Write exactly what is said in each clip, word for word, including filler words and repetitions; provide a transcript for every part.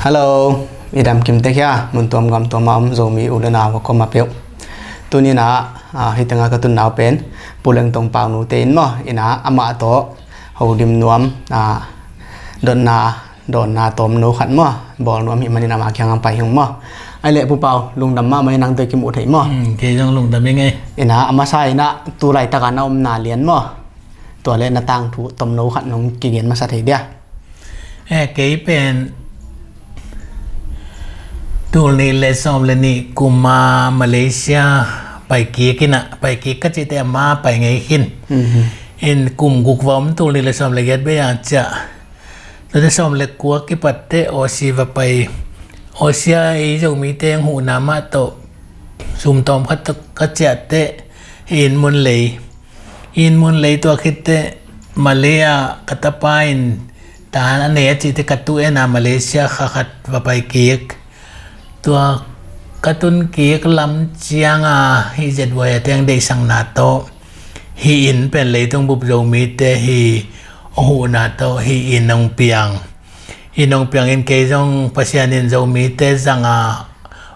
Hello, i dam kim tek hia, mun tuam gam tuam a om Zomi u le nau a kuamah peuh. Tuni-in ah, ah, hih tengah ka tun nau pen Pu Lengtong Pau Nu te in maw, in ah amah tawh holim nuam, ah, dotna, dawnna tawmno khat maw, bawl nuam ahih manin ama kiang hong pai hi ung maw. Ahih leh Pu Pau, lungdam mahmah, nang tawh kimu thei maw. Hmm, kei zong lungdam ing ei. In ah a masa in ah tu laitak a na omna lian maw, tua leh na tangthu tomno khat nong kigen masa thei dia? Eh, kei pen tul nih le sawm le nih kum a Malaysia pai kik in ah, pai kik ka cih teh ama pai ngei khin. Mhm. In kum guk va om, tul nih le sawm le giat bei a ciah. Tua teh sawm le kua kipat teh Aussie va pai. Aussie ah ei Zomite hong huhna mah tawh sumtawm khat tawh ka ciah teh, hih Inn Mun Lei, Inn Mun Lei tua khit teh Malay ah ka tapa in ta a nei a cih teh ka tu en a Malaysia kha khat va pai kik. Tua ka tun kik lam ciang a hih Z Y A te hong deihsakna tawh hih inn pen Leitung Bup Zomite hih hong huhna tawh hih inn hong piang. Inn hong piang in kei zong Pasian in Zomite zang a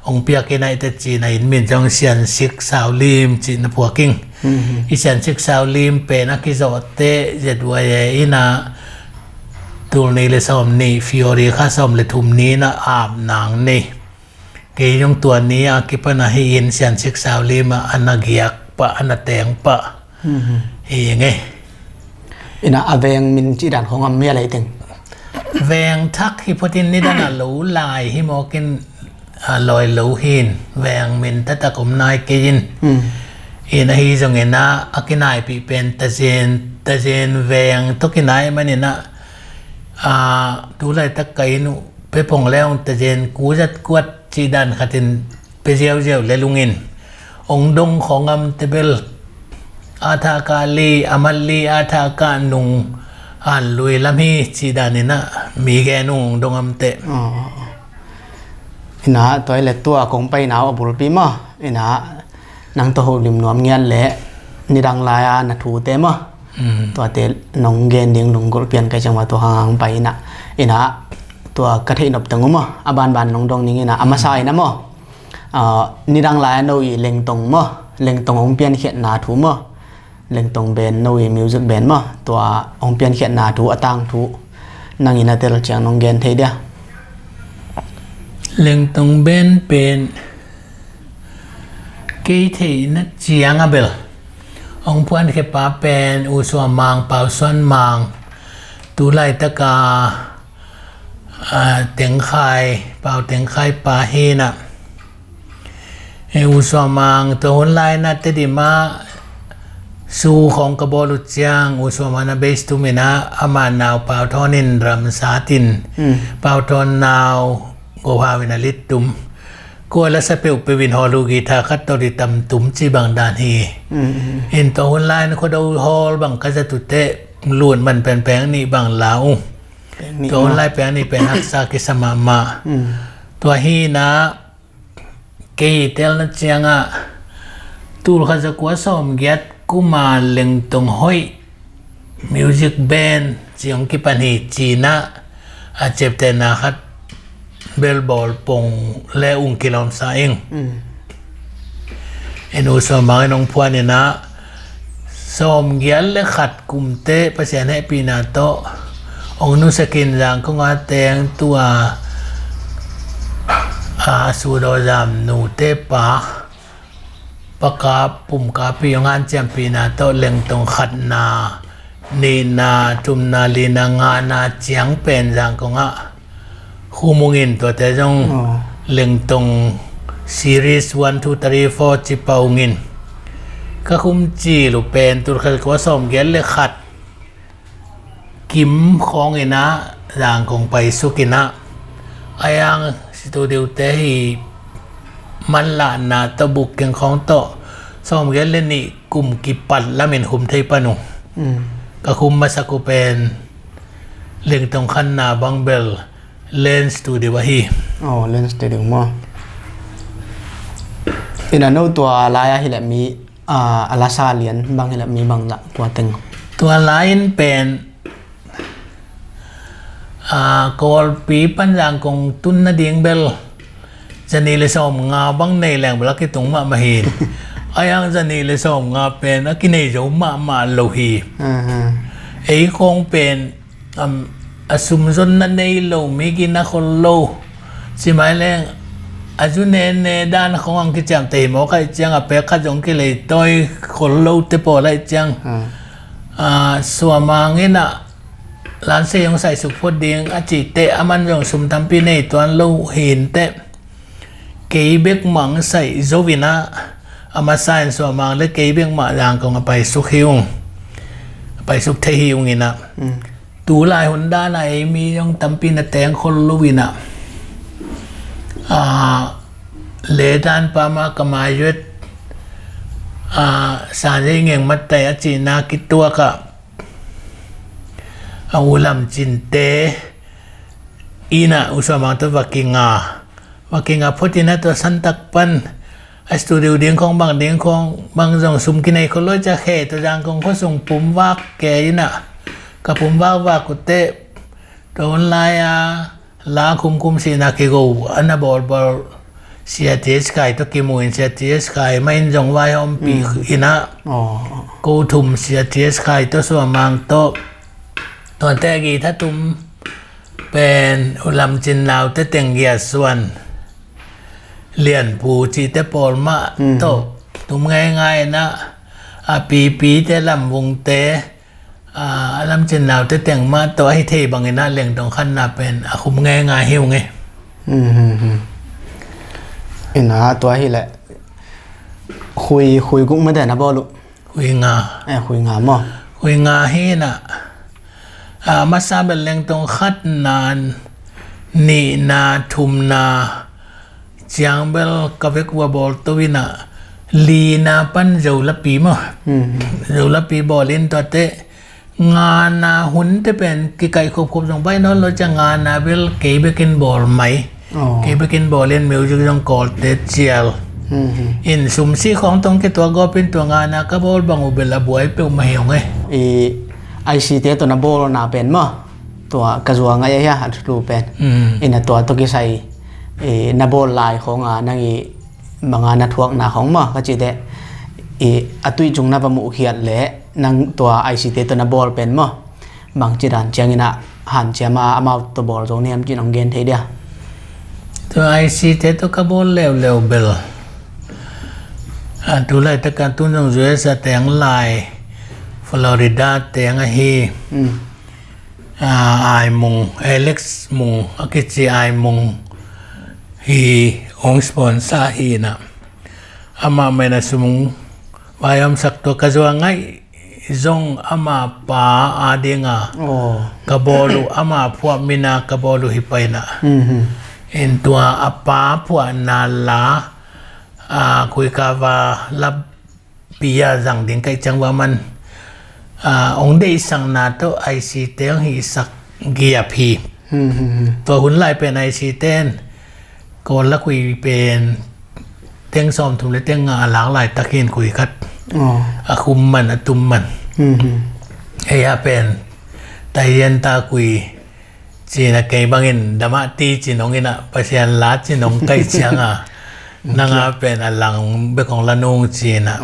hong piak inn ahi teh ci-in a inn min zong Siansik Saulim ci-in na phuak ing. Mhm. Hih Siansik Saulim pen a kizawh teh Z Y A in ah tul nih le sawm nih, February kha sawm le thum ni-in ah apna hong nei. Kei zong tua ni a kipan a hih inn Siansik Saulim ah a na giak pah, a na teng pah. Mhm. Hi ing ei. In ah a veng min cih dan khawng om hia, leiteng? Veng thak hi phot in, nidang a lo lai hi mawk in, a lawi lo hi in, veng min taktak om nai kei in. Hmm. In ahi zongin ah a kinaipih pen Tazen, Tazen veng tawh kinai manin ah, a, tu laitak ka inn uh pia pong le hong Tazen ku zat kuat cih dan khatin pia ziauziau le lungin hong dong khawng om teh bel, a thak a li, a mat li, a thak a nung, an lui lam hi cih danin ah mi gen uh hong dong om teh. Oh. In ah tua leh tua kong paina uh a bulpi maw, in ah nang tawh holim nuam ngiat leh nidang lai-a na thute maw. Mm. Tuate nong gen ding lunggulh pian ka hih ciang mah tua hang hang pai in ah, in ah tua ka theih nop teng uh maw, a banban nong dong ning in ah, a masa in ah maw. Ah, nidang lai-a no i Lengtong maw, Lengtong hong piankhiatna thu maw, Lengtong band, no i music band maw, tua hong piankhiatna thu, a tangthu nang in a tel ciang nong gen thei dia? Lengtong band pen kei theihna ciang a bel hong phuankhia pa pen U Sua Mang, Pau Suan Mang, tu laitak a, a, Teng Khai, Pau Teng Khai pa hi in ah. E, U Sua Mang tua hun lai-in ah Tedim ah show khawng ka bawl uh ciang, U Sua Mang in ah bass tum in ah, ama nau Pau Thawn in drum sat in, hmm, Pau Thawn nau Go Hau in ah lead tum. Kua la sa peuhpeuh in hall uh guitar khat tawh di tam tum cih bang dan hi. Mm, mm. In tua hun lai-in Khuado hall bang ka zat uh teh lut man pen peng nih bang la uh. Peng nih maw? Tua hun lai peng nih pen haksa kisa mahmah. Mm. Tua hi in ah kei telna ciang ah tul khat za kua sawm giat kum a Lengtong hoih music band ci hong kipan hi ci-in ah, a ciaptehna khat bel bawl pong le ung kilawm sa ing. Mm. In U Sua Mang in hong phuan in ah sawm giat le khat kum teh Pasian hehpihna tawh hong nusia khin, Zangkong a teng tua, a, Sudaw Zam nute pa, Pa Kap, Pum Kap ii hong hanciampihna tawh Lengtong khatna, nihna, thumna, lina, ngana ciang pen Zangkong ah khum ung in, tuate zong, oh, Lengtong series one, two, three, four ci pah ung in. Ka khum cil uh pen tul khat za kua sawm giat le khat kim khawng in ah Zangkong pai suk in ah, a yang studio te hi manlahna tawh booking khawng tawh sawm giat le nih kum kipat lam in khum thei pan ung. Mm. Ka khum masak uh pen Lengtong khatna bang bel Lens Studio ahi. Oh, Lens Studio maw. In ah no tua lai-a hi leh mi, ah, a lasa lian bang hi leh mi bang zah kua teng? Tua lai-in pen, a, Kawlpi pan Zangkong tun nading bel zanih le sawmnga bang nei leng bel a kitung mahmah hi. A yang zanih le sawmnga pen a kinei zo mahmah lo hi. Ei khawng pen, am, a sumzonna nei lo, mi gina khol lo. Cimai leng a zu nene dan khong ang kiciamteh hi mawk ahih ciang a pek khat zong kileitawi khol lo te pawl ahih ciang. A, Suamang in a lansei hong saisuk phot ding a cih teh aman zong sum tampi nei tuan lo hi inteh. Kei bek mah hong saih zo in a, a masa in Suamang le kei bek mah Zangkong a paisuk hi ung. A paisuk thei hi ung in a. Tu lai hun dan a ei mi zong tampi na teng khol lo in a. A, le dan pa mah ka mai zuet, a, Sanzei Ngeng Matai a cihna kituak a, a U Lam Cin te in a U Suamang tawh va kinga. Va kinga phot in a tua santak pan a studio ding khong bang ding khong bang zong sum kinei khol lo cia khe tua Zangkong khuasung pum vak ke in a ka pum vak vak uh teh tua hun lai a la khumkhum sihna kigo a na bawlbawl Sia T S Khai tawh kimu in Sia T S Khai mah in zong vaihawmpih in a ko thum Sia T S Khai tawh Suamang tawh tuate a guitar tum pen U Lam Cin naute teng Gia Suan, Lian Pu cihte pawl mah tawh tum ngeingai in a, a pipi te Lam Vung te, a, a Lam Cin naute teng mah tawh a hi thei bang in a Lengtong khatna pen a khum ngeingai hi ung e. In a tua hi leh khui, khui guk mah te na bawl uh. Khui nga. Eh, khui nga maw? Khui nga hi in a, a, masa bel Lengtong khatna, nihna, thumna ciang bel ka vek va bawl to in a, lina pan Zolapi maw? Zolapi bawl in tuate ngana hun te pen kikaih khopkhop zong pai nawn lo cia ngana bel kei bekin bawl mai. Kei bekin bawl in music zong Kawlte cial. In sumsi khawng tawh kituak gawp in tua ngana ka bawl bang uh bel a buai peuhmah hi ung e. I I C te tawh na bawlna pen maw? Tua ka zuang a hia a thulu pen. In a tua tawh kisai, i, na bawl lai khawng a nang i manga na thuakna khawng maw ka cih teh, i, a tuih cung na va muhkhiat leh nang tua I C te tawh na bawl pen maw? Bangci dan ciangin a hanciam a amau tawh bawl zo niam cin hong gen thei dia. Tua I C te tawh ka bawl leuleu bel, a, tu laitak a tun zong U S a teng lai, Florida teng ahi. A, Ai Mung, Alex Mung a kici Ai Mung hi hong sponsor hi in a. Amah mah in a sum hong vaihawmsak tua ka zuang ngaih zong ama pa a dinga ka bawl uh, ama phuah mina ka bawl uh hi pai na. In tua a pa phuahna la, a, khuika va la pi a zang ding kaih ciang va man, a, hong deihsakna tawh I C te hong hihsak giap hi. Tua hun lai pen I C ten Kawl la khui pen teng sawmthum le teng nga a lak laitak hin khui khat. A khum man, a tum man. Ei a pen taizian ta khui cina kei bangin damah ti cinong ina Pasian la cinong kai cianga nanga pen a lang bek hong la nung cina.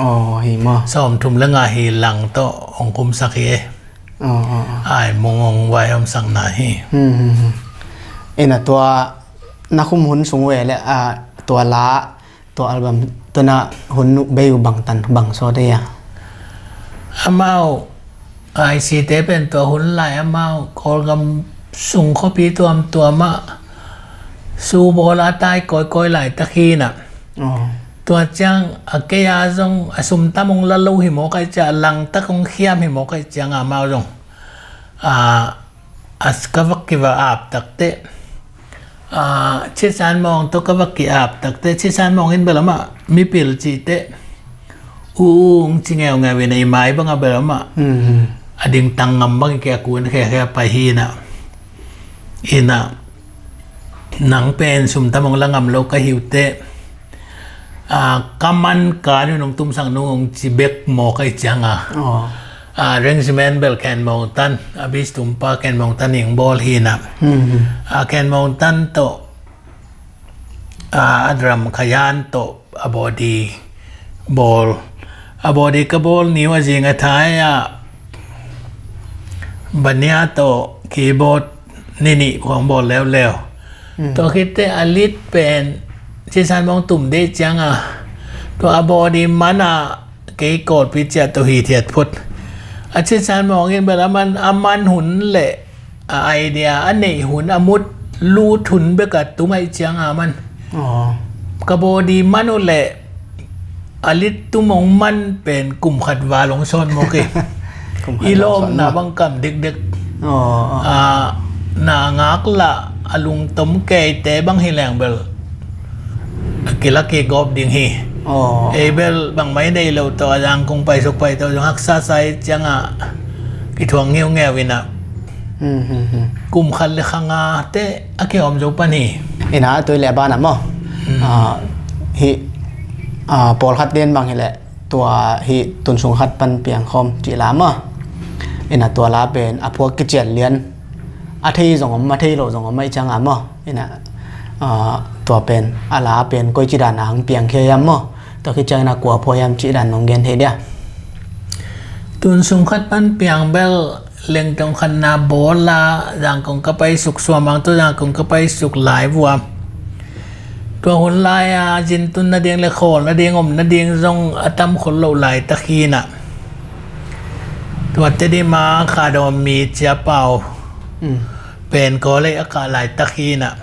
Sawmthum le nga hi lang tawh hong khumsak hi e. Ai mong hong vai hong sakna hi. Ina tua na khum hun sung ve le, a, tua la, tua album, tua na hun nuh bei uh bang tan, bang sawt ei a? Amau, I C te pen tua hun lai amau Kawlgam sung khuapi tuamtuam ah su bawl a tai kawikawi laitak hi na. Tua ciang a kei a zong a sum tam hong la lo hi mawk ai ciang, a langtak hong khiam hi mawk ai ciang amau zong, a, a ka vak kiva ap takte, a, Chisan Mawng tawh ka vak ki ap takte, Chisan Mawng in bel amah mipil cihte u ung ci ngeungeu in a i mai banga bel amah a dingtang ngam bang i kia kun khekhe a pai hi na. Ina nang pen sum tam hong la ngam lo ka hiute, a, ka man ka nu nong tumsak nung hong ci bek mawk ai cianga. a, arrangement bel Khen Mawng Tan, a bass tumpa Khen Mawng Tan in bawl hi na. Hmm. A, Khen Mawng Tan tawh, a, a drum khayan tawh a body bawl. A body ka bawl ni uh a zing a thai a, Bania tawh keyboard ni nih khawng bawl leuleu. Hmm. Tua khit teh a lead pen Cin San Mawng tum dih ciang a, tua a body man a kei Kawlpi ciah tawh hithiat phot. A Cin San Mawng in bel a man, a man hun le a idea a neih hun, a mood lut hun bek a tum ahih ciang a man. Aw. Ka body man uh le a lead tum hong man pen kum khat val hong sawn mawk hi. Kum khat val hong sawn mawk. I lawmna bang kam dekdek. Aw, aw. A, na ngaklah a lungtom keite bang hi leng bel a kila kigawp ding hi. Aw. Ei bel bangmah i neih loh tawh a Zangkong paisuk pai tawh zong haksa sa ahih ciang a kithuang ngeungeu in a. Hmm, hmm, hmm. Kum khat le kha nga teh a kihawm zo pan hi. Ina, tua hi leh a ban ah maw. Hmm. A, hih, a, pawlkhat den bang hi leh tua hih Tun Sung Khat Pan Piang Khawm cih la maw. Ina, tua la pen a phuak kician lian. A thei zong om, a thei lo zong om ahih ciang a maw. Ina, a, tua pen, a la pen koici dan a hong piangkhia hiam maw. Tua khit ciang ina kua phuak hiam cih dan nong gen thei dia. Tun Sung Khat Pan Piang bel Lengtong khatna bawl a Zangkong ka paisuk, Suamang tawh Zangkong ka paisuk lai vua. Tua hun lai a zintun nading le khawl nading om nading zong a tam khol loh laitak hi na. Tua Tedim a Kha Daw Mi Cia Pau, mm, pen kawlei a kah laitak hi na.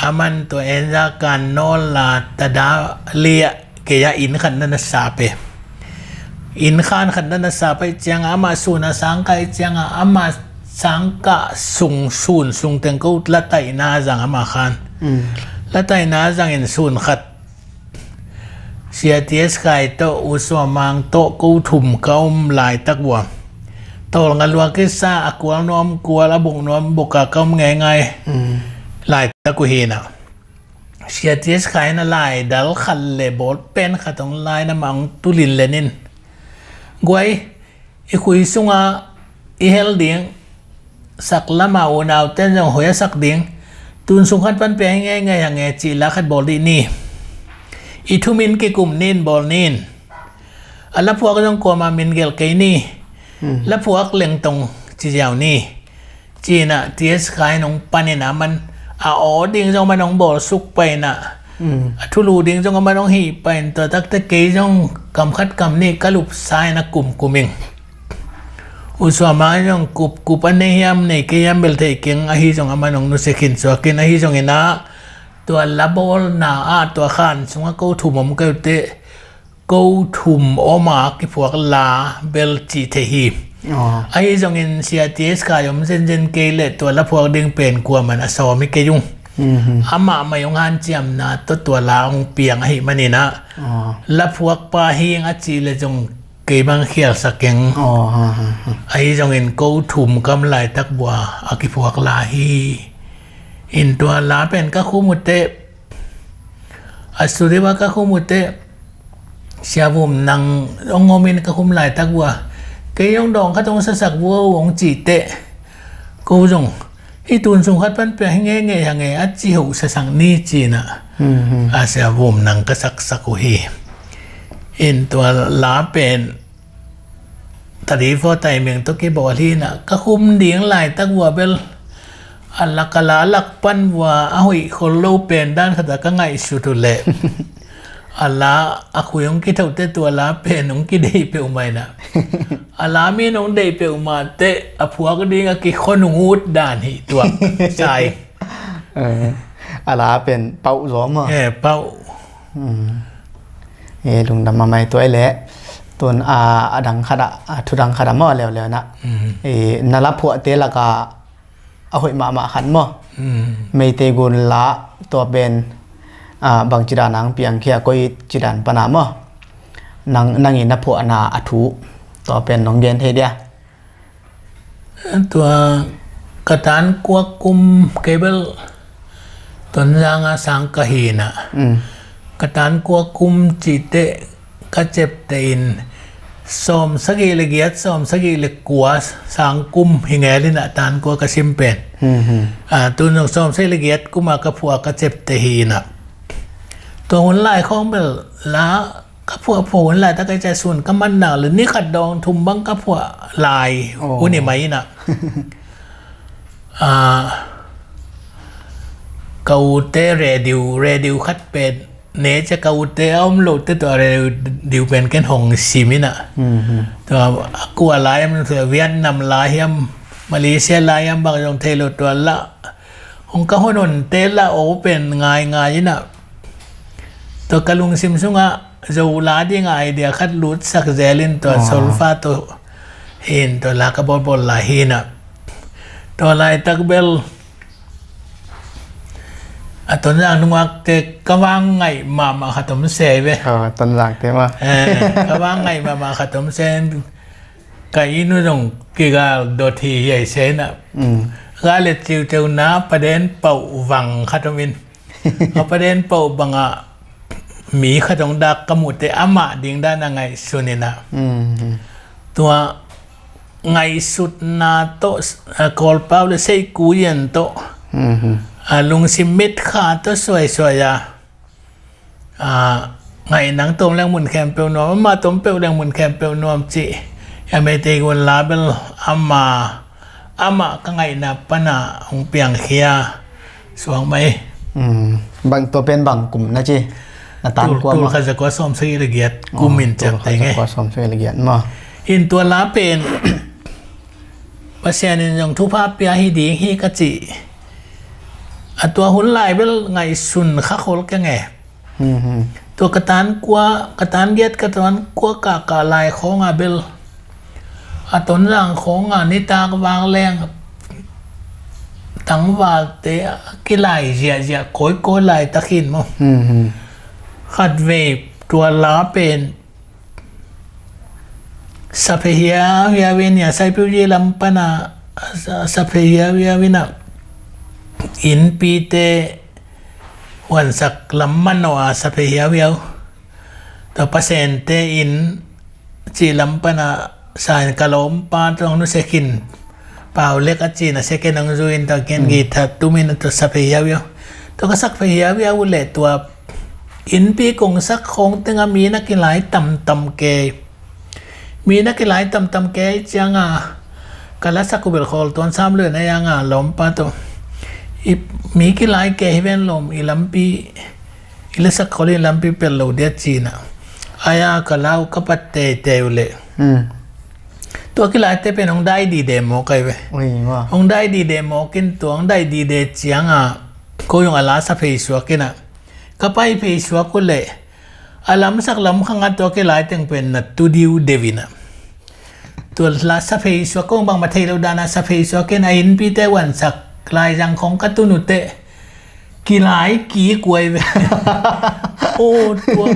A man tua en za kan nawl la ta da lia kei a inn khat na na sa pe. Inn khan khat na na sa pe ciang a amah sun a sang kah ciang a amah sang kah sung sun sung teng ko la taihna zang amah khan. Mm. La taihna zang in sun khat Sia T S Khai tawh U Suamang tawh ko thum ka om laitak vua. Tawlnga lua kisa a kual nuam kual a buk nuam buk a ka om ngeingai, mm, laitak uh hi na. Sia T S Khai na lai dal khat le ball pen khat hong lai na mah hong tulin len in. Guai, i khui sunga i hel ding, sak lama unau ten zong hoih a sak ding, Tun Sung Khat Pan Piang hi ngei ngei hang e cih la khat bawl dih ni. I thumin kikum nin bawl nin. A la phuak zong kuama min gelh kei ni. Hmm. La phuak Lengtong ci ziau ni. Ci-in ah T S Khai in hong panin a man a aw ding zong man hong bawlsuk pahin ah, mm, a thulu ding zong a man hong hih pahin tua takte kei zong kam khat kam nih ka lupsa in a kumkum ing. U Suamang zong kupkup a nei hiam nei kei hiam bel thei keng ahi zong a man hong nusia khin suak in ahi zongin ah tua la bawlna ah tua khan sungah ko thum om kei uh teh ko thum om a kiphuak la bel cih thei hi. Aw. Ahi zongin Sia T S Khai om zenzen kei leh tua la phuak ding pen kuaman a sawm hi kei ung. Mhm. Amah mai hong hanciamna tawh tua la hong piang ahih manin ah. Aw. La phuak pa hi ing a cih leh zong kei bang khialsak keng. Aw, ha, ha, ha. Ahi zongin ko thum kam laitak bua a kiphuak la hi. In tua la pen ka khum uh teh a studio ah ka khum uh teh Sia Vum Nang hong om in ka khum laitak vua. Kei hong dawng khat hong sasak vua uh hong cih teh ko zong hih Tun Sung Khat Pan Piang hi ngei ngei hang e a ci hoh sasak ni ci-in ah. Mhm. A Sia Vum Nang ka saksak uh hi. In tua la pen Tadi fo taimeng tawh kibawl hi na ka khum ding laitak vua bel a lak a la lak pan vua a hoih khol lo pen dan khat a ka ngaihsut uh leh a la a khui hong kithoh teh tua la pen hong kideih peuhmah in ah a la min hong deih peuhmah teh a phuak ding a kikhon hong ut dan hi tua sai. Eh, a la pen pauh zaw maw? Eh, pauh. Hmm. Eh, lungdam mahmah ei tua ei leh. Tun a, a dang khat ah, a thu dang khat ah maw leuleu na. Hmm. Eh, na la phuahte lakah a hoih mahmah khat maw? Hmm. Meitei gun la tua pen, a, bangci dan a hong piangkhia koici dan pan a maw? Nang, nang in na phuahna a thu tua pen nong gen thei dia? Tua ka tan kuak kum kei bel Tonzang a sang ka hi na. Mm. Ka tan kuak kum cih teh ka cep teh in Sawm sagih le giat, sawm sagih le kua sang kum hi ngel in ah, tan kua ka sim pen. Hmm, hmm. Ah, tu nung sawm sagih le giat kum a ka phuah ka ciapteh hi in ah. Tua hun lai khawng bel la ka phuah phuah hun lai tak a, ka ciah sun ka man nak le ni khat dawng thum bang ka phuah lai hun hi mai in ah. Ah, ka ute radio, radio khat pen ne cia ka ute a om lo te tua radio pen ken hong sim in ah. Mhm. Tua a kua lai hiam, tua Vietnam lai hiam, Malaysia lai hiam bang zong thei lo, tua la hong ka hon hon te la o pen ngai ngai in ah. Tua ka lungsim sungah Zo la ding a idea khat lutsak zel in tua solfa tawh hi in, tua la ka bawlbawl lai hi in ah. Tua laitak bel a Tonzang nungakte ka vang ngaih mahmah khat om se ve. Aw, Tonzangte mah. Eh, ka vang ngaih mahmah khat om se in, ka inn uh zong kigal dot hi hiai se in ah. Mm. Gal le ciuciu na paden pauh vang khat om in. A paden pauh bangah mi khat hong dak ka muh teh amah ding dan a ngaihsun in ah. Mm. Tua ngaihsutna tawh, a, Kawlpau le seikui en tawh, mhm, a, lungsim mitkha tawh suaisuai a, a, ngaih nang tawm leng mun khempeuh nuam, amah tawm peuh leng mun khempeuh nuam cih. A, Meitei gun la bel amah, amah ka ngaihna pana hong piangkhia suak mai. Mm, bang tua pen bang kum na ci? Na tan kua maw? Tul khat za kua sawm sagih le giat kum in ciapteh nge. Tul khat za kua sawm sagih le giat maw? In tua la pen Pasian in zong thupha pia hi ding hi ka ci. A tua hun lai bel ngaihsun kha khol keng e. Mhm. Tua ka tan kua, ka tan giat, ka tan kua kahkah lai khawng a bel a Tonzang khawng a nitak vak leng tangvalte a kilai ziahziah kawikawi laitak hi in maw. Mhm. Khatvei tua la pen saphei hiauhiau in, a Saipiuji lam pana sa-, saphei hiauhiau in ah, innpite huansak lam manawh a saphei hiauhiau. Tua Pasiante inn cih lam pana sa in, ka lawmpa tawh nusia khin, Pau Lek a ci in a second hong zui in, tua ken guitar tum in a tua sak phei hiauhiau. Tua ka sak phei hiauhiau uh leh tua innpi kongsak khawng tengah mi na kilai tamtam kei. Mi na kilai tamtam kei ciangah ka lasak uh bel khawl tuan sam luen a, iangah lawmpa tawh, i mi kilai kei hi ven lawm, i lampi, i lasak khawl in lampi pel lo dia ci in ah. Aia ka lau ka pat teitei uh leh. Hmm. Tua kilaite pen hong dai dide mawk ai ve. Ui, maw. Hong dai dide mawk in, tua hong dai dide ciangah ko zong a la sak phei suak in ah, ka pai phei suak uh leh a lamsak lam khangah tua kilai teng pen na tu diu deuh in ah. Tua la sak phei suak, kong bangmah thei lo dan a sak phei suak in, a innpite huansak laizang khawng ka tun uh teh kilai kik uh ai ve. Oh, tua,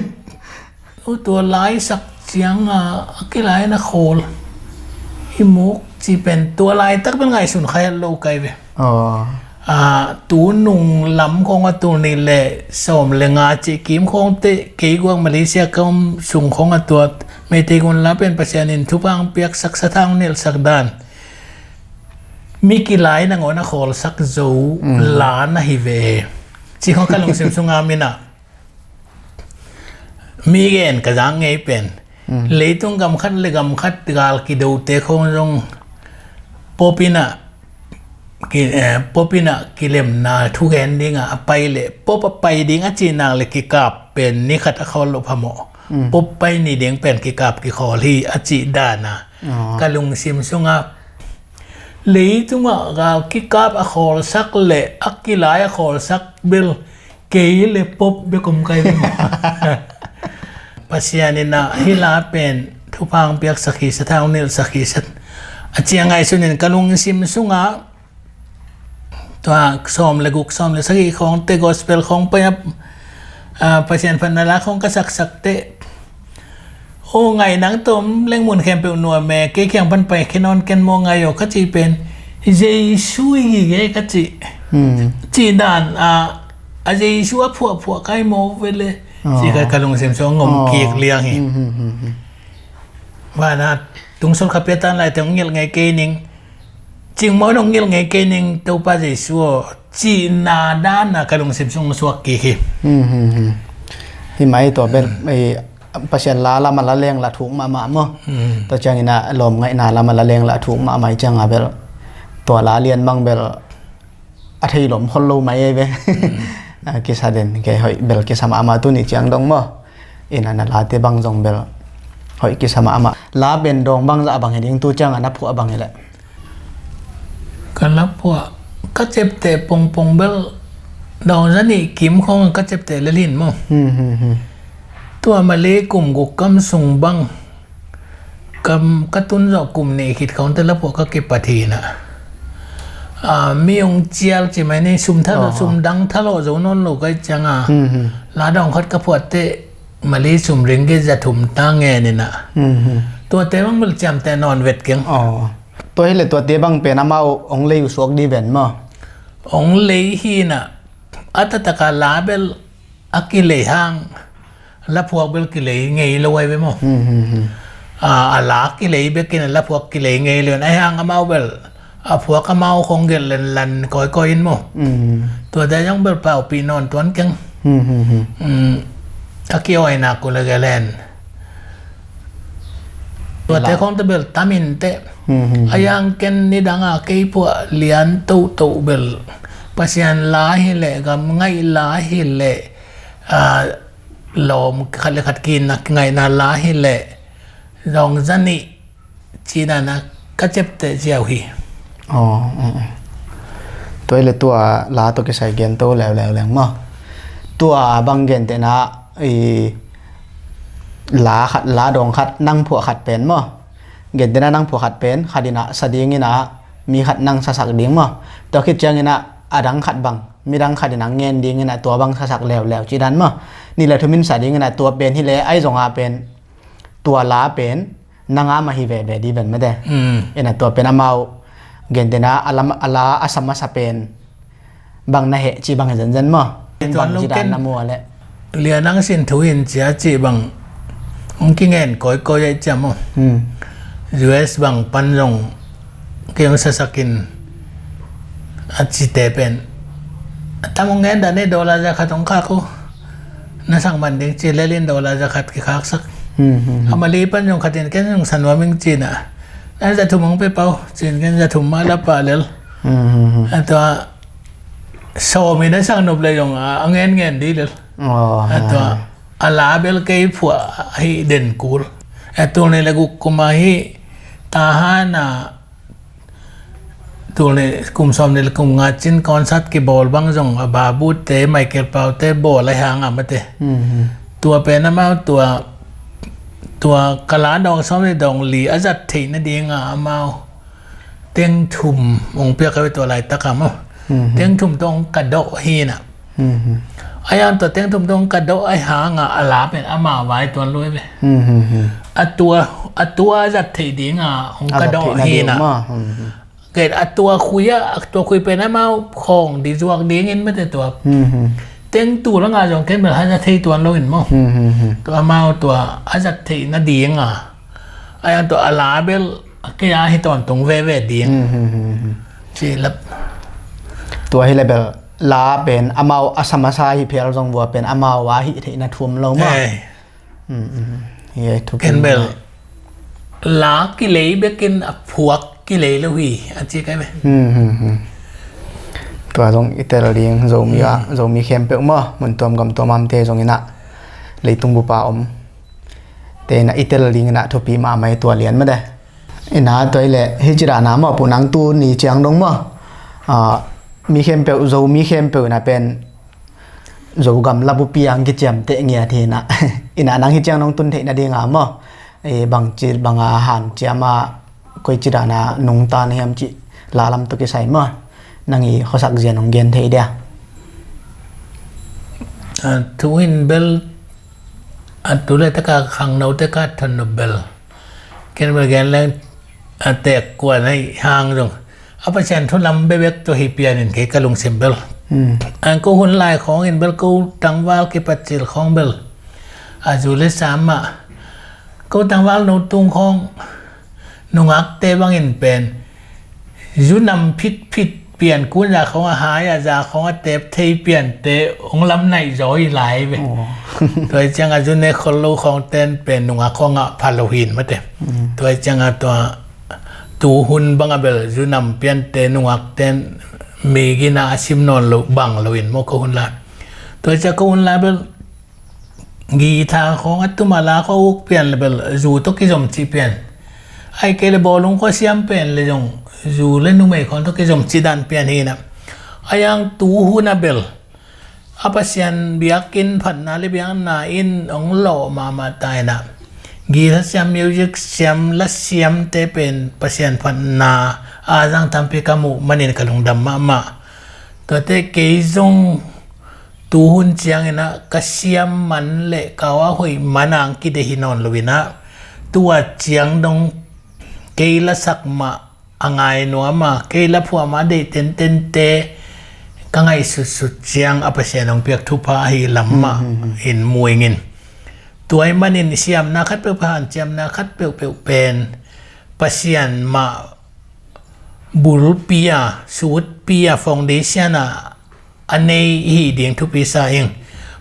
oh, tua laisak ciangah a kilai na khawl hi mawk ci pen tua laitak bel ngaihsun kha het lo kai ve. Aw. Ah, tu nung lam khawng a, tul nih leh sawm leh nga cih kim khawng teh, kei guak Malaysia ka om sung khawng a, tua Meitei gun la pen Pasian in thupha hong piaksak, sathau hong nilhsak dan, mi kilai nangawn a khawlsak zo la na hi ve. Cih khawng ka lungsim sungah om in ah. Mi gen ka zak ngei pen, mm, leitung gam khat leh gam khat gal kidote khawng zong pop in ah ki, eh, pop in ah kilemna thugen dingah a pai leh, pop a pai ding a cih nak leh kikap pen ni khat a khawl loh phamawh. Mm. Pop pai ni ding pen kikap kikhawl hi a cih dan a. Aw. Ka lungsim sungah leitungah gal kikap a khawlsak leh a kilai a khawlsak bel kei leh pop bek om kai ve maw. Pasian in ah hih la pen thupha hong piaksak hi, sathau hong nilhsak hi sa. A ciang ngaihsun in ka lungsim sungah tua sawm leh guk, sawm leh sagih khawng teh gospel khawng pai a, ah, Pasian phatna la khawng ka saksak teh, aw, ngaih nang tawm leng mun khempeuh nuam e, kei kiang pan pai khe nawn ken maw, ngaih aw ka cih pen Jesu i gige ka cih. Hmm. Cih dan a, a Jesu a phuahphuah kai maw ve leh. Aw. Cih ka, ka lungsim sung ngom kik liang hi. Hmm, hmm, hmm, hmm. Vana tungsol kha pia tan lai teng hong ngilh ngei kei ning, cingmawh in hong ngilh ngei kei ning Topa Jesu aw, cihna dana ka lungsim sung suak kik hi. Hmm, hmm, hmm. Hi mai tua bel, eh, Pasian la lam a la leng la thuk mahmah maw. Hmm. Tua ciangin a lawm ngaihna lam a la leng la thuk mahmah hi ciang a bel tua la lian bang bel a thei lawm khol lo mai ei ve. Hmm. A kisa den kei hoih bel kisa mahmah tuni ciang dong maw. Ina na late bang zong bel hoih kisa mahmah. La pen dawng bangzah a bang hi ding tu ciang a na phuah a bang hi leh. Ka la phuah ka ciapteh pongpong bel dawng za nih kim khawng ka ciapteh lel hi maw. Hmm, hmm, hmm. Tua Malay kum guk kam sung bang kam ka tun zawh kum nih khit khawng te la phuah ka kipat hi na. Ah, mi hong cial ci mai ni sum thalawh, oh, sum dang thalawh zo nawn lo kai ciang a. Hmm, hmm. La dawng khat ka phuah te Malay sum ringgit za thum ta ngen hi na. Hmm, hmm. Tuate bang bel ciamteh nawn vet keng. Oh. Tua hi leh tuate bang pen amau hong lei uh suak di ven maw. Hong lei hi na. A taktak a la bel a kilei hang la phuak bel kilei ngei lo ai ve maw. Hmm, hmm, hmm. A, a la kilei bekin a la phuak kilei ngei lo in ai hang amau bel a phuak amau khong gelh len lan kawikawi in maw. Hmm. Tuate zong bel paupih nawn tuan keng. Hmm, hmm, hmm. Hmm. A kiawina kul a gelh hen. Tuate khong te bel tam in teh. Hmm, hmm, hmm. A yang ken nidang a kei phuah lian tohtoh bel Pasian la hi leh, gam ngaih la hi leh, a, lawm khat le khat kinna kingaihna la hi leh, dawng za nih cihna na ka ciapteh ziau hi. Oh, oh, oh. Tua hi leh tua la tua kisai gen to leuleu leng maw. Tua bang gentehna i la khat, la dawng khat, nang phuah khat pen maw. Gentehna nang phuah khat pen khat in a sa ding in a mi khat nang sasak ding maw. Tua khit ciangin a a dang khat bang midang khat in a ngen ding in a tua bang sasak leuleu ci dan maw. Nih le thum in sa ding in a tua pen hi leh ai zong a pen tua la pen nang a mah hi veve di ven mate. Mm. Ina tua pen amau gentehna a lam a la a sa masa pen bang na heh ci bang hi zenzen maw. Tua bang lo ci dan ken na mu a leh. Lia nang sin thu in cia ci bang hong kingen kawikawi ai cia maw. Hmm. U S bang pan zong kei hong sasak in a cite pen a tam hong ngen dan ei dollar za khat hong khak uh. Na sak man ding ci lel in dollar za khat kikhaksak. Hmm, hmm, hmm. A Malay pan zong khat in ken zong sa nuam ing ci na. Na za thum hong pe pau ci in ken za thum mah la pah lel. Hmm, hmm, hmm. A tua sawm in a sak nop le zong a, a ngen ngen di lel. Oh, a tua, ha, ha. A la bel kei phuah hi den kul. A tul nih le guk kum a hi Tahan a tul nih kum sawm nih le kum nga cin concert kibawl bang zong a Babu te, Michael Pau te bawl a hang a mate. Mhm. Tua pen amau tua, tua ka la dawng sawm nih dawng li a zat theih nading a amau teng thum hong piak a ve tua laitak a maw. Mhm. Teng thum tawh hong ka dawh hi na. Mhm. A yang tua teng thum tawh hong ka dawh a hang a a la pen amau vai tuan lui ve. Mhm. A tua, a tua a zat theih ding a hong ka dawh hi na. A zat theih nading maw. Mhm. Ken a tua khui a, a tua khui pen amau khawng di zuak ding in mate tua. Mhm. Teng tul a nga zong ken bel a zat theih tuan lo in maw. Mhm. Tua amau tua a zat theih nading a. A yang tua a la bel a kei a hi tawntung veve ding. Mhm. Ci lap. Tua hi le bel la pen amau a sa masa hi phial zong vua pen amau a hih theihna thum lo maw. Eh. Mm, mm. Hi, thu ken bel la kilei bekin a phuak kilei lo hi a ci kai ve. Hmm, hmm, hmm. Tua zong i tel ding Zomi a, hmm, Zomi khempeuh maw, mun tuam gam tuam amte zong in a leitung bup a om te in a i tel ding in a thupi mahmah hi tua lian mah de. Ina tua i le hi ci dana maw, pu nang tu ni ciang dong maw. Ah, mi khempeuh, Zomi khempeuh ina pen Zogam labu piang kiciamteh ngiat hi na. Ina nang hi ciang nong tun theih nading a maw. Eh, bang ci, bang a han ciam a koi ci dana nungta na hiam ci la lam tu kisai maw. Nang i khosak zia nong gen thei dia. A, thu in bel, a, tu le taka khangno te ka thon no bel. Ken bel gen leng, a, tek kua na i hang zong. A Pasian thu lam bebek tua hi pian in kei ka lungsim bel. Hmm. An ko hun lai khawng in bel ko tangval kipat cil khawng bel. A zu le sam mah. Ko tangval no tung khawng nungakte bangin pen zu nam phitphit pian kun za khawng a hai a za khawng a tep thei piante hong lam naih zaw hi lai ve. Tua hi ciangah zu ne khol lo khawng ten pen nungak khawngah pha lo hin mate. Tua hi ciangah tua tu hun bangah bel zu nam piante nungak ten mi gina a sim nawn lo bang lo in maw ko hun lai. Tua hi ciah ko hun lai bel guitar khawng a tum a la khawng a uk pian le bel zu tawh kizom cih pian. Ai kei le bawlung khawng a siam pian le zong zu le numei khawng tawh kizom cih dan pian hi na. A yang tu hun a bel a Pasian biakinn phatna le biakna in hong lawh mahmah ta hi na. Guitar siam, music siam, la siamte pen Pasian phatna a zang tampi ka muh manin ka lungdam mahmah. Tuate kei zong tu hun ciangin ah ka siam man le kau a hoih man ang kide hi nawn lo in ah tua ciang dong kei la sak mah a ngai nuam a kei la phuah mah a deih tentente ka ngaihsutsut ciang a Pasian hong piak thupha ahi lam mah in mu ing in. Tua ahih manin siamna khat peuhpeuh, hanciamna khat peuhpeuh pen Pasian mah bulpi a, sutpi a, foundation a a nei i hih ding thupi sa ing.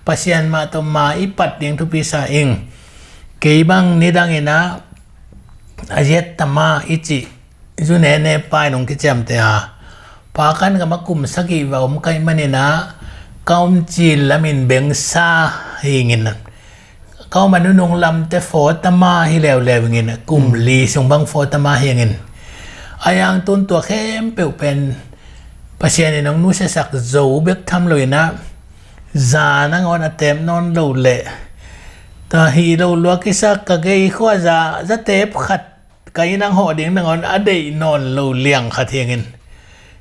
Pasian mah tawh ma i pat ding thupi sa ing. Kei bang nidang in ah a ziat tama i cih zu nene pai nong kiciamte a, Pakan gam a kum sagih va om ka hih manin ah ka om cil lamin bengsa hi ing in. Ka om a nunung lamte fawtama hi leuleu ing in, kum li sung bang fawtama hi ing in. A yang tun tua khempeuh pen Pasian in hong nusiasak zo bek tham lo in ah, za nangawn a tep nawn lo leh, tua hi lo lua kisa ka gei khua za, za tep khat ka inn ang hawh ding nangawn a deih nawn lo liang khat hi ing in.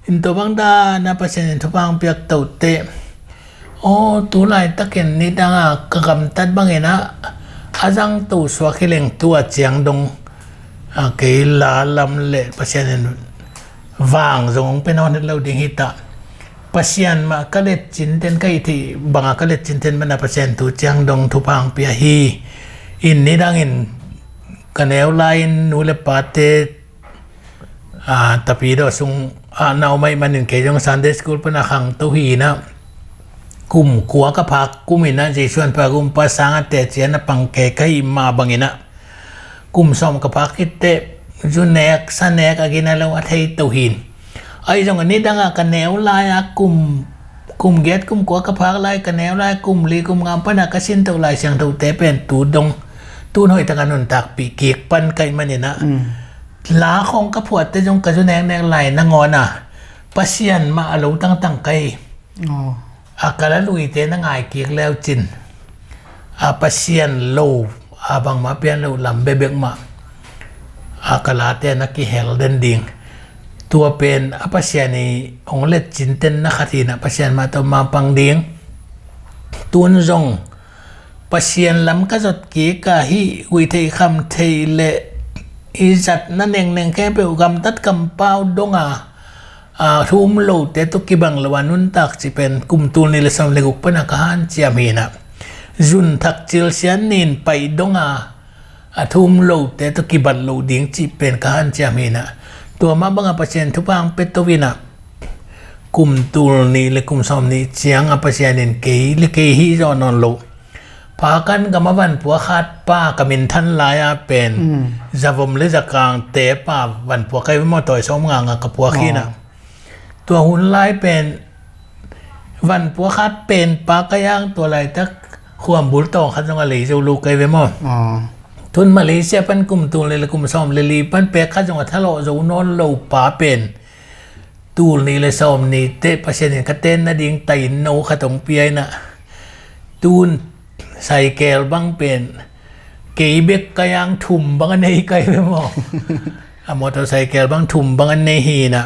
In tua bang dan a Pasian in thupha hong piak tote. Aw, tu laitakin nidang a ka gamtat bangin ah a zang to suak hi leng tua ciang dong a kei la lam le Pasian in vang zong hong pe nawn het lo ding hi ta. Pasian mah ka letcin ten ka hih theih banga ka letcin ten mana Pasian tu ciang dong thupha hong pia hi. In nidang in ka neu lai-in nu le pate a, Tapidaw sung a na om ahih manin kei zong Sunday school pana khangto hi in ah, kum kua ka phak kum in ah Jesuan pha gumpa sang a teci a na pang kei ka hih mah bangin ah, kum sawm ka phak khit teh zu nek sa nek a gina lo a thei to hi in. Ahi zong a nidang a ka neu lai a kum, kum giat kum kua ka phak lai, ka neu lai kum li kum nga pana ka sin to Lai Siangthote pen tu dong, tun hoih taka nuntakpih kik pan ka hih manin ah, la khawng ka phuatte zong ka zu neknek lai nangawn a Pasian mah a lo tangtang ka hi. A ka la luite na ngai kik leu cin a Pasian lo a bangmah pian loh lam bekbek mah a ka late na kihel den ding. Tua pen a Pasian i hong letcin ten na khat hi in ah Pasian mah tawh mapang ding. Tun zong Pasian lam ka zot kik a hih guihtheih khamtheih le i zatna nengneng khempeuh gamtat kampau dong a, a thu um lote tawh kibang lo a nuntak cih pen kum tul nih le sawm le guk pana ka hanciam hi in ah, zun thak cil sian nin paih dong a a thu um lote tawh kibat loh ding cih pen ka hanciam hi in ah, tua mah banga Pasian thupha hong pia to in ah, kum tul nih le kum sawm nih ciang a Pasian in kei le kei hih zawh nawn loh Pakan gam a vanpua khat pa ka minthan lai a pen zavom le zakang te pa vanpua kai ve maw, tawi sawm nga nga ka puak hi in ah. Tua hun lai pen vanpua khat pen pa kai ang tua laitak khuambul tawng khat zong a lei zo lo kai ve maw. Tun Malaysia pan kum tul le le kum sawm le li pan pek khat zong a thalawh zo nawn lo pa pen tul nih le sawm nih teh Pasian in ka ten nading tainno khat hong pia in ah, tun saikel bang pen kei bek ka yang thum bang a nei kai ve maw. A motorcycle bang thum bang a nei hi in ah,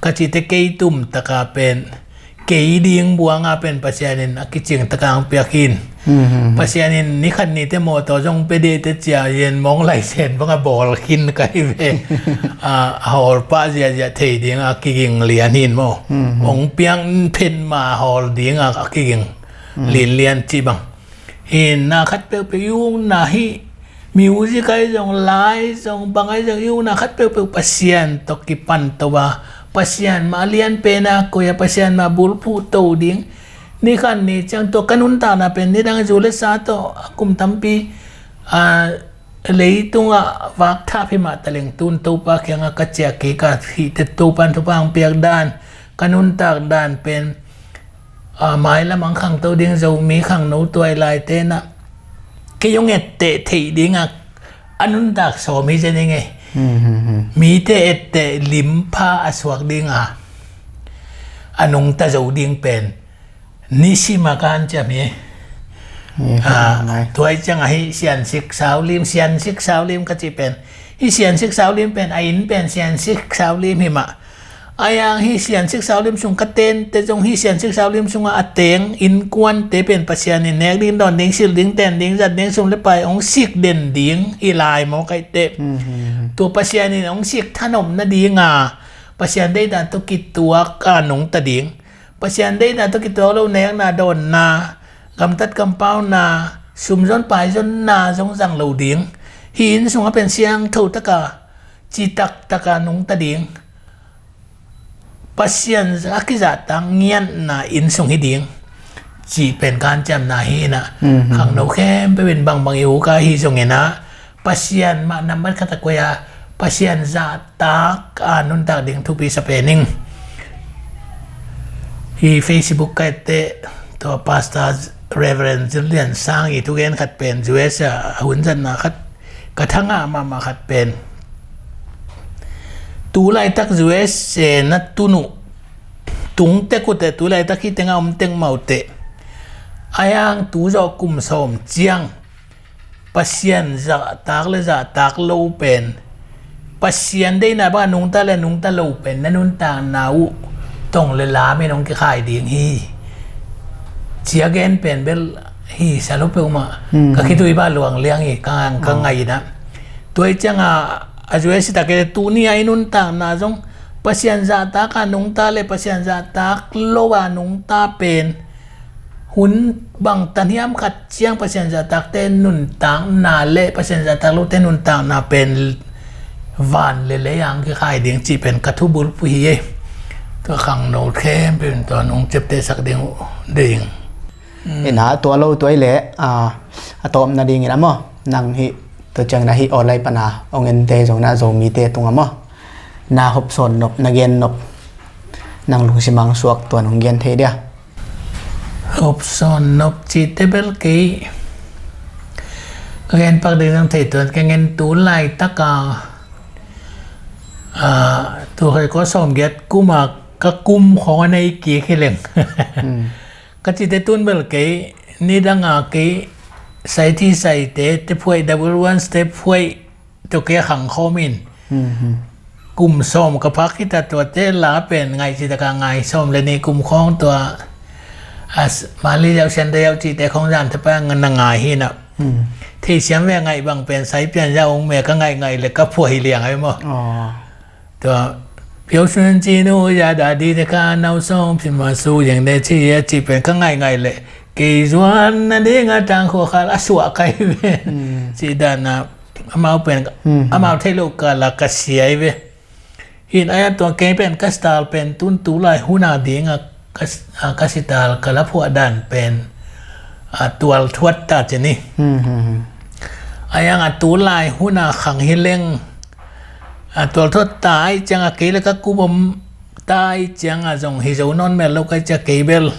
ka cihte kei tum taka pen kei ding buanga pen Pasian in a kicing taka hong piak hi in. Pasian in ni khat nite mawtaw zong pe dih teh cia yen mawng laisen banga bawl khin ka hi ve. A, a hawl pah ziahziah thei dinga a kiging lian hi in maw. Hong piang phen ma a hawl dinga a kiging linlian cih bang. Hi in na khat peuhpeuh i ukna hi Music ahi zong, lai zong, bang ahi zong, i ukna khat peuhpeuh Pasian tawh kipan to a, Pasian mah lian pen a koi a, Pasian mah bulphuh to ding. Ni khat ni ciang tua ka nuntakna pen nidang zu le sa tawh a kum tampi, a, leitungah vakthap hi mah taleng tun Topa kiangah ka ciah kik a, hihte Topan thupha hong piak dan, ka nuntak dan pen, a, mailam ang khangto ding Zomi khangno tuai lai tenah kei hong etteh theih dingah a nuntak sawm hi zen ing ei. Mite etteh limpha a suak dinga a nungta zo ding pen nisim a ka hanciam hi. Tuai ciang ahi siansik saulim, siansik saulim ka cih pen, hi siansik saulim pen a inn pen siansik saulim hi mah. A yang hi siansik saulim sung ka tente zong hi siansik saulim sungah a teng innkuante pen Pasian in nek ding, dawn ding, silh ding, ten ding, zat ding, sum le pai hong sik den ding hi lai maw kaite. Tua Pasian in hong sik thanom nadinga Pasian deihna tawh kituak a nungta ding. Pasian deihna tawh kituak lo nekna, dawnna, gamtat kampauna, sumzon paizonna zong zang lo ding. Hi inn sungah pen siangtho taka, citak taka nungta ding. Pasian a kizahtak ngiatna inn sung hi ding cih pen ka hanciamna hi inah, khangno khempeuh in bangbang i uk a hi zongin ah Pasian mah nambat khat a koi a, Pasian zahtak a nuntak ding thupi sa pen ing. Hi Facebook ka etteh tua Pastor Reverend Zillian Sang i thugen khat pen U S a hun zatna khat ka thangah mahmah khat pen, tu laitak U S A na tun uh, tung tek uh teh, tu laitak hi tengah om tek mah uh teh, a yang tu zawh kum sawm ciang Pasian zahtak le zahtak lo pen, Pasian deihna bang a nungta le nungta lo pen na nuntakna uh tong le lam in hong kikhai ding hi. Cia gen pen bel hi sa lo peuhmah. Ka khitui bah luang liang hi ka, ka ngaihna. Tuai cianga a zuai sitak e tuni a i nuntakna zong Pasian zahtak a nungta le Pasian zahtak lo a nungta pen hun bang tanhiam khat ciang Pasian zahtakte nuntakna le Pasian zahtak lote nuntakna pen van le lei ang kikhai ding cih pen ka thubulphuh hi e. Tua khangno khempeuh in tua nong ciaptehsak ding uh ding. Ina tua lo tua i le a tawpna dingin a maw, nang hih tua ciangin a hih awlai pana ong ente zongin a Zomite tungah maw, na hopsawn nop, na gen nop, nang lungsim ang suak tua nong gen thei dia. Hopsawn nop cihte bel kei ka gen pak ding zong thei tuan ka ngen tu laitaka, a, tu hei ko sawmgiat kuma ka kum khong a nei kik hi leng. Ka cihte tun bel kei nidanga kei saiti saite te phuai double ones te phuai tua kei a khang khawm in. Kum sawm ka phak hita tuate la pen ngaih citaka ngai sawm le nih kum khawng tua a mali yauh sian da yauh cihte khawng zan thapa na ngai hinah. Theisiam ve ngaih bang pen sai pian yauh ong me ka ngaih ngaih le ka phuai liang ai maw. Tua piau suan ci nu ya da di te ka nau sawng phi ma su yang de ci ya ci pen ka ngaih ngaih le kei zuan na ding a tang khua khal a suah kai ve. Ci dan a amau pen amau thei lo ka la ka siai ve. Hin aya tua kei pen ka sital pen tun tu lai huna ding a ka sital ka la phuah dan pen a tual thuat ta ci ni. Ayang a tu lai huna khang hi leng a tual thuat ta ai ciang a kei le ka kum om ta ai ciang a zong hi zo nawn mel lo kai ciang kei bel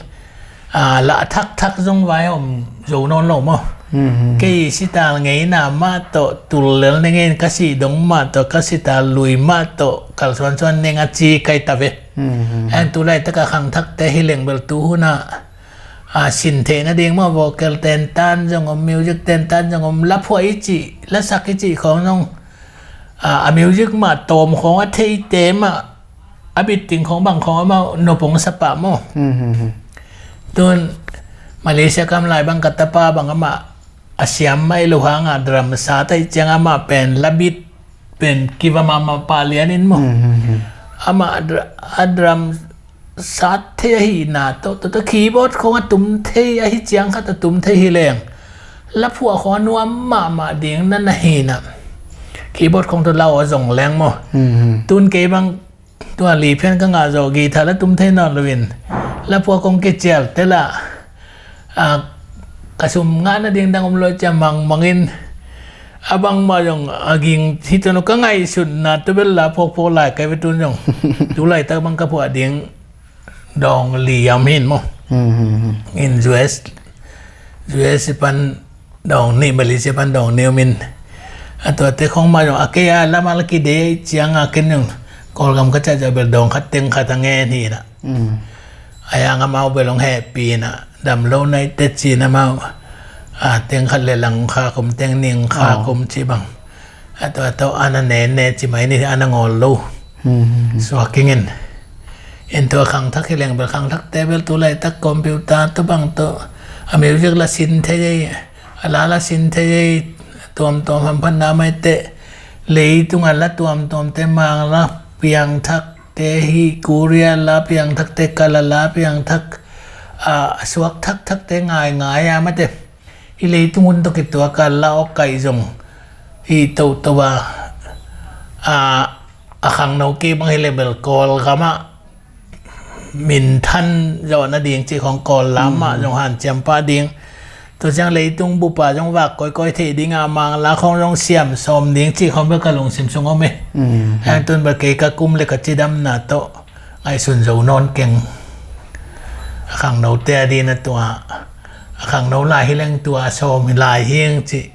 a lah thakthak zong vai om zo nawn lo maw. Kei sital ngeina mah tawh tul lel ne ngein ka sih dong mah tawh ka sital lui mah tawh kalsuan suan neng a ci kai ta ve. An tu laitaka khangthakte hi leng bel tu huna a sin theihna ding maw vocal ten tan zong om music ten tan zong om la phuah i cih la sak i cih khawng zong a music mah tawm khawng a theite mah a bitting khawng bang khawng amau nopong sapa maw. Tun Malaysia kam lai bang ka tapa bang amah a siam mai lo hanga drum sat ai ciang amah pen la bit pen kiva mahmah pah lianin maw. Amah a drum sat thei ahihna tawh tawh keyboard khawng a tum thei ahi ciang khat a tum thei hi leng la phuah khawng a nuam mahmah ding na na hi na. Keyboard khawng tawh la aw zong leng maw. Mhm. Tun kei bang tua li phian ka ngah zawh, guitar la tum thei nawn lo in, la phuah kong kicial te la, a, ka sum ngah nading dang om lo cia mangmang in, a bangmah zong a ging hi tuan lo. Ka ngaihsutna tu bel la phuakphuak lai kai ve tun zong. Tu laitak bang ka phuah ding dawng li a om hi in maw. Hmm, hmm, hmm. In U S, U S pan dawng nih, Malaysia pan dawng nih om in. A tuate khawng mah zong a kei a lam a la kidei ciang a ken zong Kawlgam ka ciah ciah bel dawng khat teng khat a ngen hi na. Hmm. A yang amau bel hong hehpih na, dam lo nai te ci na amau. A, teng khat le lang kha kum, teng ning kha kum ci bang. A tua tawh a na ne ne ci mai ni, a na ngawl lo. Hmm, hmm, hmm. Suak kingin. In tua khangthak hi leng bel, khangthakte bel tu laitak computer tawh bang tawh a music la sin thei ei, a la la sin thei ei, tuamtuam hamphatna mai teh. Leitung a la tuamtuamte, Mang la piangthakte hi, Korea la piangthakte, Kala la piangthak, a, a suak thakthakte ngaingai a mate. Hih leitung hun tawh kituak a la awk kaih zong hi toto a, a, a khangno kei bang hi le bel Kawlgam ah minthan zawh nading cih khawng, Kawl lam ah zong hanciam pah ding. Tua ciang leitung bup ah zong vak kawikawi theih ding a, Mang la khawng zong siam sawm ding cih khawng bel ka lungsim sung om e. Hang tun bel kei ka kum le ka cidamna tawh ngaihsun zo nawn keng. A khangnote a ding a tua, a khangno lai hi leng tua sawm hi lai hing cih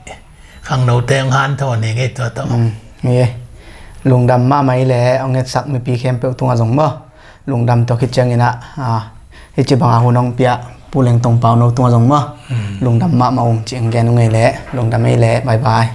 khangnote hong hanthawn hi ngei tua tawh. Hmm, hi e. Lungdam mahmah hi le, hong etsak mipi khempeuh tungah zong maw. Lungdam tua khit ciangin ah, a, hih ci bangah hun hong pia Pu Leng Tong Pau no tungah zong maw. Hmm. Lungdam mahmah ung ci hong gen ung ei le, lungdam ei le, bye bye.